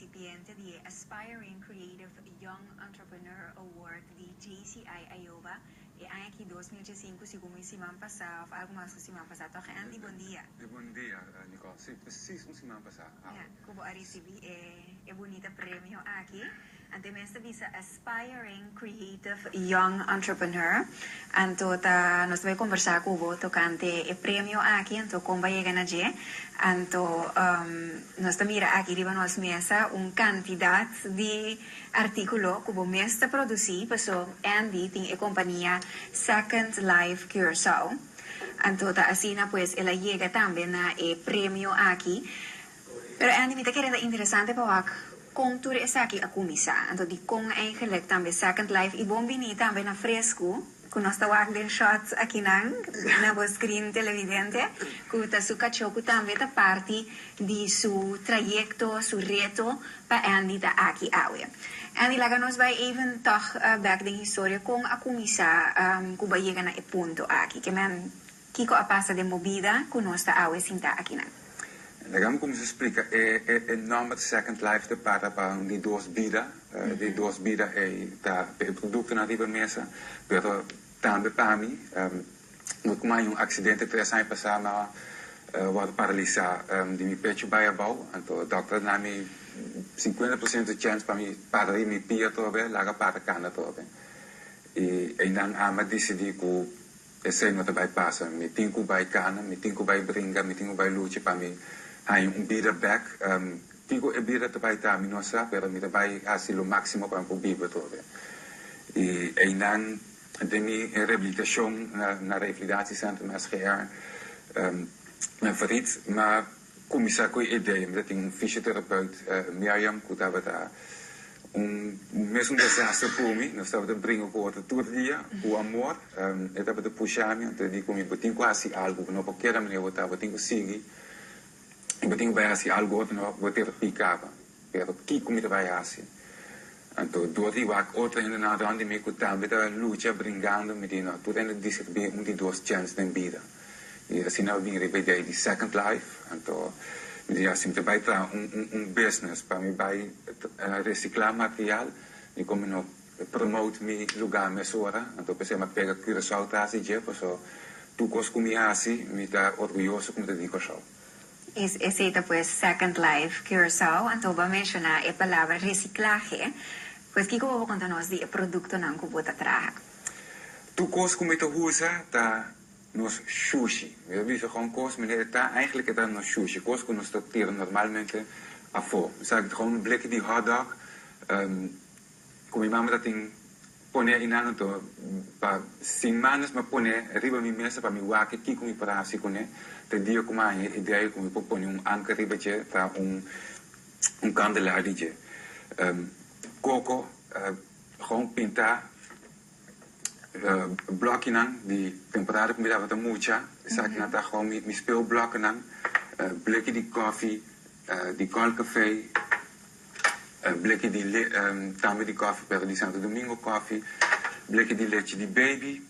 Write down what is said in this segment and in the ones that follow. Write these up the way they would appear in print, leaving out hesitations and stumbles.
recipiente di Aspiring Creative Young Entrepreneur Award di JCI Ayoba e aña aki 2005, segun mi siman pasa of algo mas cu siman pasa. Toch, Andy? Bon dia. Bon dia, Nicole. Si, precies un siman pasa. Ja, cu bo a ricibi e bunita premio aki. Anto mes ta bisa Aspiring Creative Young Entrepreneur. Anto ta nos ta bay conversa cu bo tocante e premio aki, anto con bo a yega na dje. Anto nos ta mira aki riba nos mesa un cantidad di articulo cu bo mes ta produci, paso Andy tin e compania Second Life Curaçao. Anto ta asina pues el a yega tambe na e premio aki. Pero Andy, mi ta kere ta interesante pa wak con tur esaki a cuminsa. Anto di con eigenlijk tambe Second Life y bon bini tambe na Fresco, cu nos ta wak den shots akinan na bo screen, televidente, cu ta su cacho cu tambe ta parti di su trayecto, su reto pa Andy ta aki awe. Andy, laga nos bay even toch back den historia con a cuminsa cu bo a yega na e punto aki. Ke men kico a pasa den bo bida cu nos ta awe sinta akinan? Laga mi cuminsa splica e nomber Second Life ta para pa un di dos bida. Di dos bida ey ta e productonan riba mesa, pero tambe pa mi, no como hay un accidente 3 aña pasa, m'a wordo paralisa di mi pecho bay abou. Anto doctor a duna mi 50% chance pa mi para riba mi pia atrobe, laga para cana atrobe. Y eynan ami a dicidi cu esey no ta bay pasa. Mi tin cu bay cana, mi tin cu bay bringa, mi tin cu bay lucha pa mi haña un bida bek. Kico e bida ta bay ta, mi no sa, pero mi ta bay haci lo maximo pa mi por biba atrobe. Y eynan den mi rehabilitacion na revalidatiecentrum SGR na Verriet, m'a cuminsa cu e idea. Mi ta tin un fysiotherapeut, Mirjam, cu tabata un mes un desaster cu mi. Nos tabata bringa cu otro tur dia, cu amor. E tabata pusha mi, anto e di cu mi: "Bo tin cu haci algo, bo no por keda manera bo ta, bo tin cu sigui, bo tin cu bay haci algo, otro no bo terapia caba." Pero kico mi ta bay haci? Anto door di wak otro hendenan rond di mi cu tambe ta lucha bringando, mi di: "No, tur hende deserbi un di dos chance den bida." Y asina a bin riba idea di Second Life. Anto mi di: "Asi mi ta bay traha un business pa mi bay recicla material, di con mi no promote mi lugar mesora?" Anto pesey mi a pega Curaçao tras di dje, paso tur cos cu mi haci, mi ta orguyoso cu mi ta di Curaçao. Esey ta pues Second Life Curaçao. Anto bo a menciona e palabra reciclahe. Pues kico bo por conta nos di e productonan cu bo ta traha? Tur cos cu mi ta usa ta nos shushi. Mi ta bisa gewoon cos manera e ta, eigenlijk e ta nos shushi, cos cu nos ta tira normalmente afo. Mi sa gewoon un bleki di hotdog cu mi mama ta tin pone einan, anto pa simanas mi a pone riba mi mesa pa mi wak kico mi por haci cune, te dia cu mi a haña e idea cu mi por pone un anker riba dje, ta un kandelaar di dje. Coco gewoon pinta blokkinan di temporada cu mi tabata mucha, esakinan ta gewoon mi speelblokkenan, bleki di koffie, di Colcafe, bleki di tambe di koffie pero di Santo Domingo koffie, bleki di lechi di baby,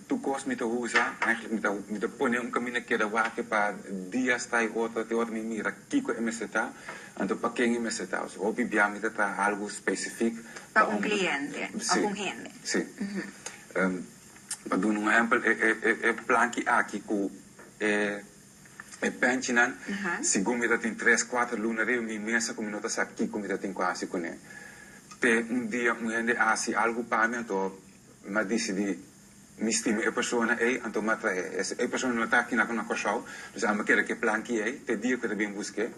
tur cos mi ta usa. Eigenlijk mi ta pone un camina keda wak pa dias trae otro te ora mi mira kico e mester ta, anto pa ken e mester ta. So hopi bia mi ta traha algo specific pa un cliente of un hende. Si. Pa duna un ehempel, e planki aki cu e penchinan, segun mi ta tin 3, 4 luna riba mi mesa cu mi no ta sa kico mi ta tin cu haci cune. Te un dia un hende a haci algo pa mi, anto m'a dicidi mi stima e persona ey, anto m'a trae. E persona no ta aki na Curaçao, dus ami a keda cu e planki ey te dia cu e ta bin busque.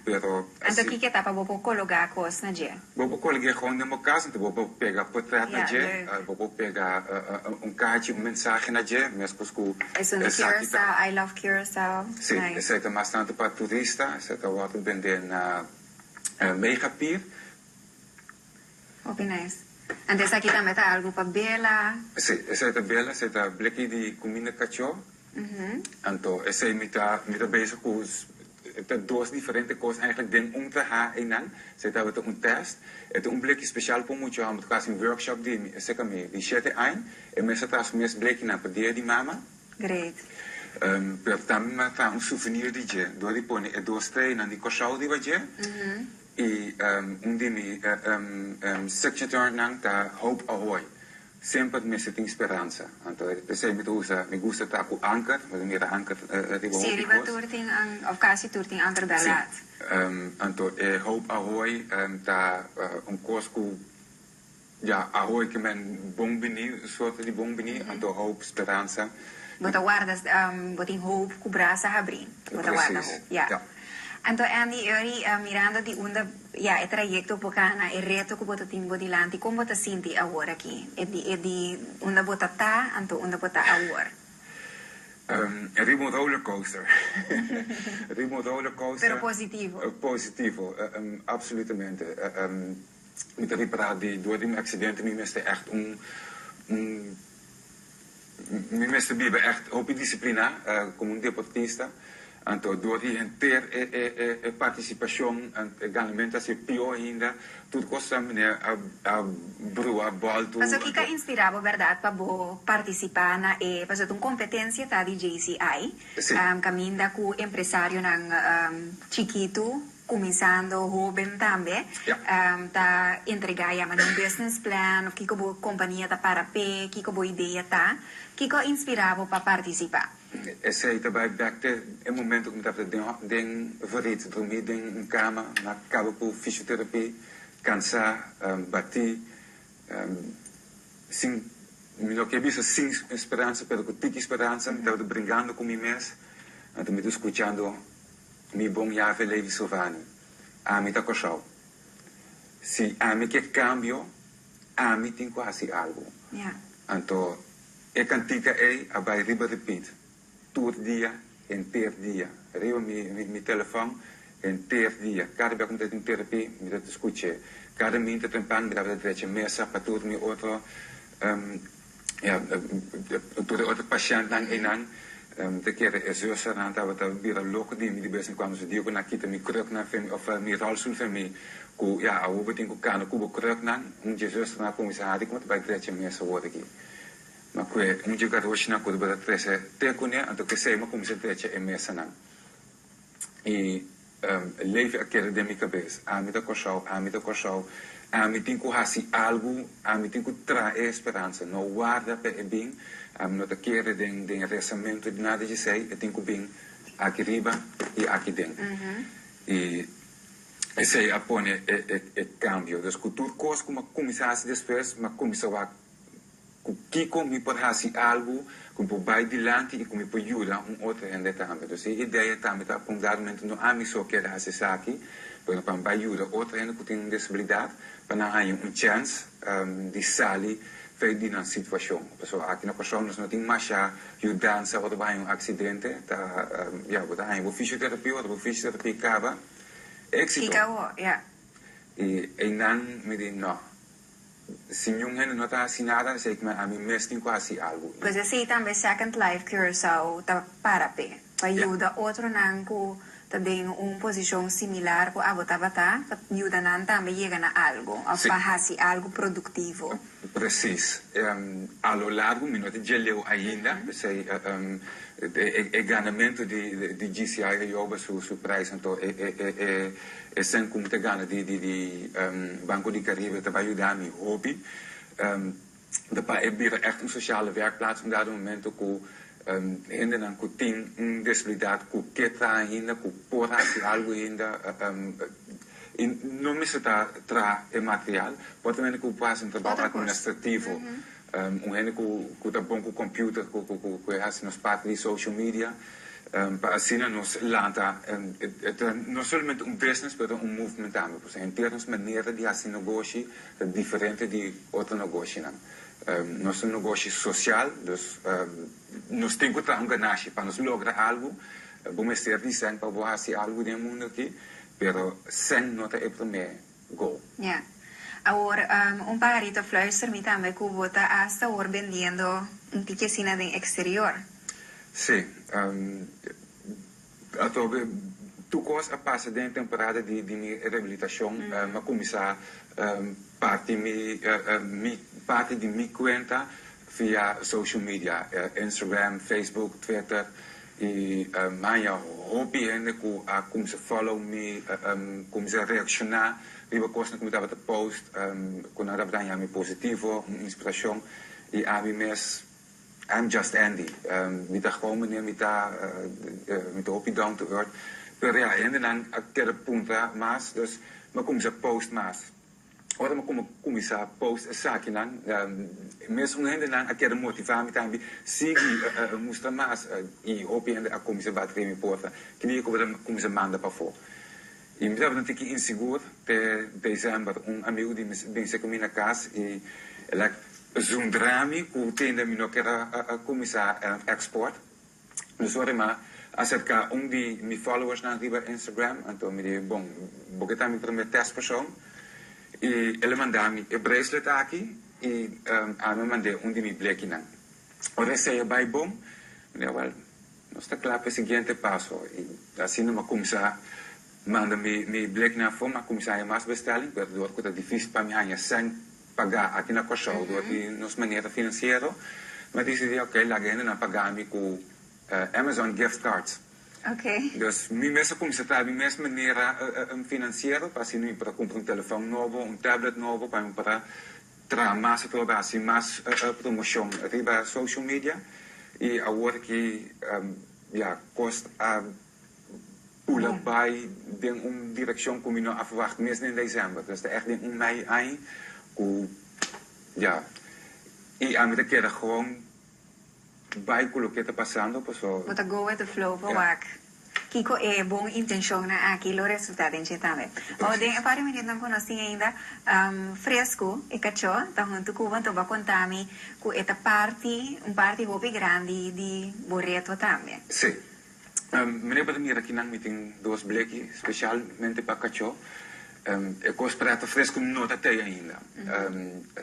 Pero Anto kico ta pa bo por cologa cos na dje? Bo por cologa gewoon den bo cas, anto bo por pega portret na dje, bo por pega un kaartje, un mensahe na dje, mescos cu Esun di Curaçao, "I love Curaçao." Si, esey ta mas tanto pa turista, esey ta wordo bende na Megapier. Hopi nice. Anto esaki tambe ta algo pa bela? Si, esey ta bela, esey ta bleki di cuminda cacho. Anto esey mi ta bezig cu ta dos diferente cos eigenlijk den un traha eynan. Esey tabata un test. E ta un bleki special pa mucha homber. Ta casi un workshop di mi, esey mi di 7 aña. E mes a traha su mes blekinan pa Dia di Mama. Great. Pero tambe mi a traha un souvenir di dje, door di pone e dos streanan di Curaçao riba dje. I un di mi signature-nan ta Hope Ahoy. Semper mester tin speransa. Anto p'esei mi ta usa, mi gusta ta ku anker, bo ta mira anker riba Sí, hopi riba kos. tur tin an, of kasi tur tin anker Sí. bèrdat. Anto e Hope Ahoy ta un kos ku ya ahoy ke men bon bini, un sorto di bon bini, anto hope, speransa. Bo ta warda, bo tin hope ku brasa habrí. Bo ta warda Precies, hope, ya. ya. Anto Andy, Eury, mirando di unda, ya, e trayecto bo gana, e reto ku bo ta tin bo dilanti, kon bo ta sinti awor aki? E di, e di unda bo ta ta, anto unda bo ta awor? Riba un rollercoaster. Riba un rollercoaster. Pero positivo. Positivo, absolutamente. Mi ta ripará di dor di mi aksidente mi mester ègt un, un. Mi mester biba ègt hopi disipliná komo un deportista. Anto dor di henter e partisipashon, e ganamentu a ser pió ainda. Tur kos ta manera a brua bòltu. Pasobra kiko a inspirá bo bèrdat pa bo partisipá na e, pasobra ta un kompetensia ta di JCI, kaminda ku empresarionan chikitu Kuminsando hóben tambe ta entregá yama nan business plan of kiko bo kompania ta para p'e, kiko bo idea ta. Kiko a inspirá bo pa partisipá? Esei ta bai bèk te e momento ku mi tabata den den verit, drumí den un kama, mi a kaba ku fisioterapia, kansá, batí, sin, mi no ke bisa sin speransa, pero ku tiki speransa, mi tabata bringando ku mi mes, anto mi ta skuchando. Mi bon yave Levi Sovani, ami ta Kòrsou. Si ami ke kambio, ami tin ku hasi algu. Anto e kantika ei a bai riba repeat tur dia, henter dia. Riba mi mi telefòn henter dia. Kada bia ku mi ta tin terapia mi ta skuch'é. Kada minta trempan mi tabata drecha mesa pa tur mi otro Ya, tur e otro pashèntnan einan ta kere e zusternan tabata bira loko di mi di bes en kuando. Su dia ku nan kita mi krùknan fen mi òf mi ròlstoel fen mi ku ya awor bo tin ku kana ku bo krùknan. Un dje zusternan a kuminsá hari kuma ta bai drecha mes awor aki. Ma ku e un dje garoshinan ku tabata trese te kuné anto kesei mi a kuminsá drecha e mesanan. I Levi a keda den mi kabes, Ami ta Kòrsou, ami ta Kòrsou, ami tin ku hasi algu, ami tin ku traha e speransa, no warda pa e bin, ami no ta kere den den resamentu di nada djesei, e tin ku bin aki riba i aki den. I esei a pone e e e kambio. Dus ku tur kos ku mi a kuminsá hasi despues, mi a kuminsá wak Ku kiko mi por hasi algu ku mi por bai dilanti i ku mi por yuda un otro hende tambe? Entonces e idea tambe ta pa un dado momento no ami so keda hasi esaki, pero pa mi bai yuda otro hende ku tin un disabilidat pa nan haña un chèns di sali for di nan situashon. Pasobra aki na Kòrsou nos no tin masha yudansa ora bo haña un aksidente, ta ya bo ta haña bo fisioterapia, ora bo fisioterapia kaba, éksito. Kiko awor? Ya. I einan mi di no. Si niun hende no ta hasi nada, esei ku ami mes tin ku hasi algu. Pues esei tambe Second Life Curaçao ta para p'e, pa yuda otronan ku ta den un posishon similar ku abo tabata, pa yuda nan tambe yega na algu òf pa hasi algu produktivo. Presis. A lo largu mi no ta dje leu ainda, p'esei e ganamentu di GCI a yoba su prijs, anto e E sèn ku mi ta gana di di Banco di Caribe ta bai yuda mi hopi. Ta pa e bira ègt un sociale werkplaats un dado momento ku hendenan ku tin un disabilidat ku ke traha ainda, ku por hasi algu ainda i no mester ta traha e material. Por ta un hende ku por hasi un trabou administrativo, un hende ku ta bon ku computer ku ku e hasi nos parti di social media. Pa asina nos lanta e ta no solamente un business pero ta un movement tambe pasobra henter nos manera di hasi negoshi ta diferente di otro negoshinan. Nos ta un negoshi social dus nos tin ku traha un ganashi pa nos logra algu. Bo mester di sèn pa bo hasi algu den e mundu aki pero sèn no ta e promé goal. Ya. Awor un paharito a fluister mi tambe ku bo ta asta awor bendiendo un tiki asina den exterior. Sí. Atrobe tur kos a pasa den e temporada di di mi rehabilitashon. Mi a kuminsá parti mi mi parti di mi kuenta via social media, Instagram, Facebook, Twitter. I mi haña hopi hende ku a kuminsá follow mi, kuminsá reakshoná riba kosnan ku mi tabata post, ku nan tabata haña mi positivo, un inspirashon. I ami mes, I'm just Andy. Mi ta gewoon meneer, mi ta mi ta hopi down to earth. Pero ya, hendenan a kere puntra mas, dus mi a kuminsá post mas. Ora mi a kuminsá post esakinan, mesun hendenan a kere motivá mi tambe sigui mustra mas i hopi hende a kuminsá bati riba mi porta. Ki dia ku bo ta kuminsá manda pafó? I mi tabata un tiki insigur te desèmber. Un amigu di mi binse ku mi na kas i el a zundra mi ku tende mi no ker a kuminsá èkspòrt. Dus ora mi a aserká un di mi followersnan riba Instagram, anto mi di, Bon, bo ke ta mi promé tèstpersoon? I el a manda mi e bracelet aki i ami a mand'é un di mi blekinan. Ora esei a bai bon, mi di, Awèl, nos ta kla pa e siguiente paso. I asina mi a kuminsá manda mi blekinan afó, mi a kuminsá haña mas bestelling, pero dor ku ta difísil pa mi haña sèn pagá aki na Kòrsou dor di nos manera finansiero, mi a disidí ok laga hendenan paga mi ku Amazon gift cards. Dus mi mes a kuminsá traha mi mes manera finansiero pa asina mi por a kumpra un telefòn nobo, un tablet nobo pa mi por a traha mas atrobe hasi mas promoshon riba social media i awor ki ya kos a Pula bai den un direccion cu mi no a verwacht mes den december. Dus ta echt den un mei aña cu ya. Y ami ta keda gewoon bai cu loke ta pasando paso. Bo ta go with the flow pa wak kico e bon intencionnan aki lo resulta den dje tambe. O den e par di minuutnan cu nos tin ainda fresco e cacho ta hunto cu bo anto bo a conta mi cu e ta parti un parti hopi grandi di bo reto tambe. Si. Meneer bo ta mira kinan mi tin dos bleki specialmente pa kachó. E kos prèt fresku no ta tei ainda.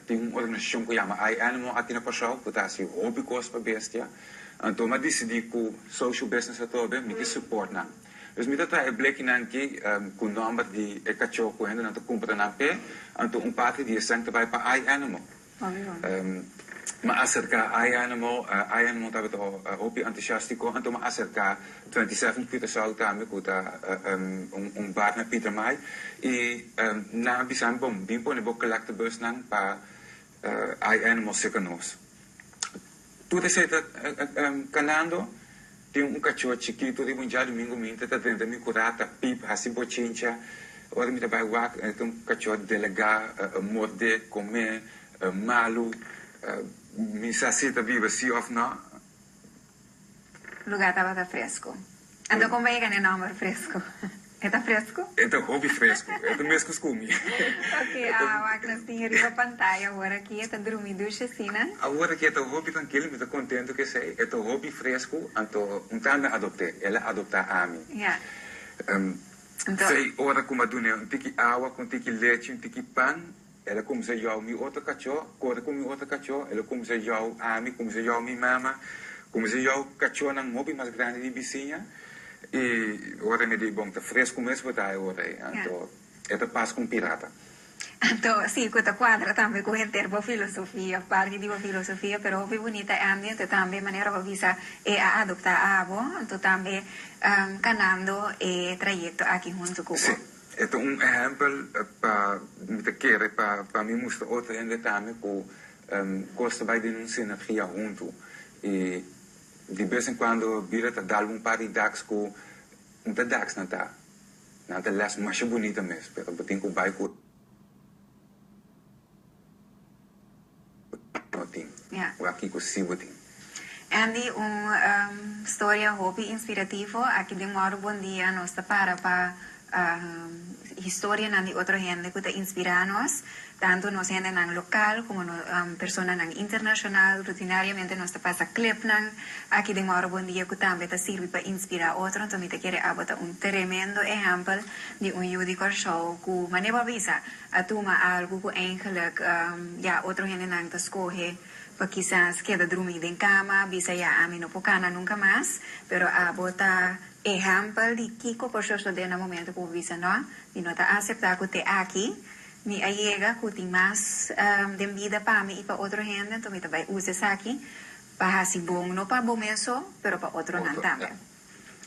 Tin un organisashon ku yama iAnimal aki na Kòrsou ku ta hasi hopi kos pa bestia. Anto mi a disidí ku social business atrobe mi ke support nan. Dus mi ta traha e blekinan aki ku nòmber di e kachó ku hendenan ta kumpra nan p'e. Anto un parti di esnan ta bai pa iAnimal. Mi a aserká iAnimal, iAnimal tabata hopi entusiástiko, anto mi a aserká 27 Curaçao tambe ku ta un bar na Pietermaai i nan a bisa mi, bon, bin pone bo collectebusnan pa iAnimal serka nos. Tur esei ta kanando, tin un kachó chikitu riba un djadumingu minta ta drenta mi kurá ta pip hasi bochincha, ora mi ta bai wak e ta un kachó delegá, mordé, komé, malu, mi sa si e ta biba si òf nò. Lugá tabata fresku. Anto kon bo yega na e nòmber fresku? E ta fresku? E ta hopi fresku. E ta meskos ku mi. Ok, wak nos tin e riba pantaya awor aki. E ta drumi dushi asina. Awor aki e ta hopi trankil. Mi ta kontentu ku esei. E ta hopi fresku. Anto un tanda a adopt'é. El a adoptá ami. Ya. Sei ora ku mi a dun'é un tiki awa ku un tiki lechi, un tiki pan, el a kuminsá yòu mi otro kachó, kore ku mi otro kachó. El a kuminsá yòu ami, kuminsá yòu mi mama, kuminsá yòu kachónan hopi mas grandi di bisiña. I ora mi di, bon, ta fresku mes bo ta e ora ei. Anto e ta pas ku un pirata. Anto, sí, ku ta kuadra tambe ku henter bo filosofia, parti di bo filosofia, pero hopi bunita e ambiente tambe, manera bo bisa e a adoptá abo, anto tambe kanando e trayekto aki huntu ku bo. Sí, e ta un ehèmpel pa mi ta kere pa pa mi mustra otro hende tambe ku kos ta bai den un sinergia huntu i di bes en kuando bida ta dal un par di daks ku no ta daks nan ta. Nan ta les masha bunita mes, pero bo tin ku bai ku no tin. Wak kiko si bo tin. Andy, un storia hopi inspirativo. Aki den Mòru Bon Dia nos ta para pa historianan di otro hende ku ta inspirá nos, tantu nos hendenan lokal komo personanan internashonal. Rutinariamente nos ta pasa clipnan aki den Mauro Bon Dia ku tambe ta sirbi pa inspirá otro. Anto mi ta kere abo ta un tremendo ehèmpel di un yu di Kòrsou ku manera bo a bisa a tuma algu ku eigenlik ya otro hendenan ta skohe pa kisas keda drumí den kama, bisa ya ami no por kana nunka mas, pero abo ta Ehèmpel di kiko por sosodé na momento ku bo bisa nò, mi no ta aseptá ku te aki mi a yega ku tin mas den bida pa mi i pa otro hende, anto mi ta bai usa esaki Pa hasi bon, no pa bo mes so, pero pa otronan Otro, tambe. Ja.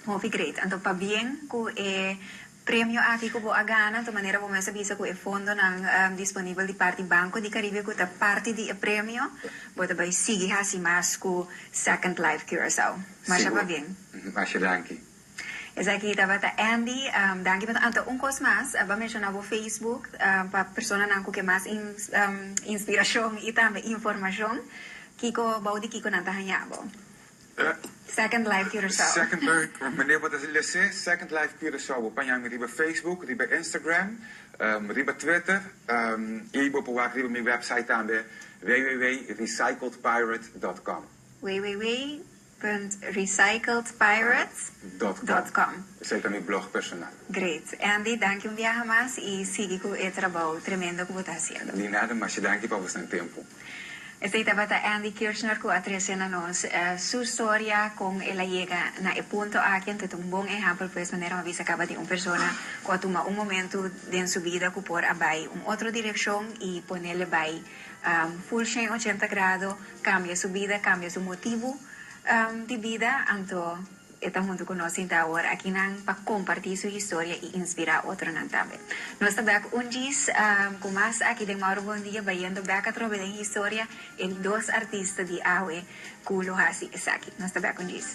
Hopi great. Anto pabien ku e premio aki ku bo a gana, anto manera bo mes a bisa ku e fondonan disponibel di parti Banco di Caribe ku ta parti di e premio, bo ta bai sigui hasi mas ku Second Life Curaçao. Masha Sigur. Pabien. Masha danki. Esaki tabata Andy. Danki pa anto un kos mas, bo a menshoná bo Facebook pa personanan ku ke mas inspirashon i tambe informashon. Kiko bou di kiko nan ta haña bo? Second Life Curaçao. Second Life, meneer bo ta lese Second Life Curaçao, bo paña mi riba Facebook, riba Instagram, riba Twitter i bo por wak riba mi website tambe www.recycledpirate.com. www.recycledpirates.com. Esei ta mi blog personal. Great. Andy, danki un biaha mas i sigui ku e trabou tremendo ku bo ta hasiendo. Di nada, masha danki pa bosnan tempu. Esei tabata Andy Kirchner ku a trese na nos su storia kon el a yega na e punto aki. Anto ta un bon ehèmpel pues manera mi a bisa kaba di un persona ku a tuma un momentu den su bida ku por a bai un otro direkshon i ponele bai full 180 grado, kambia su bida, kambia su motibu di bida. Anto e ta huntu ku nos sinta awor akinan pa kompartí su historia i inspirá otronan tambe. Nos ta bèk un djis ku mas aki den Mauro Bondia bayendo bèk atrobe den historia e dos artista di awe ku lo hasi esaki. Nos ta bèk un djis.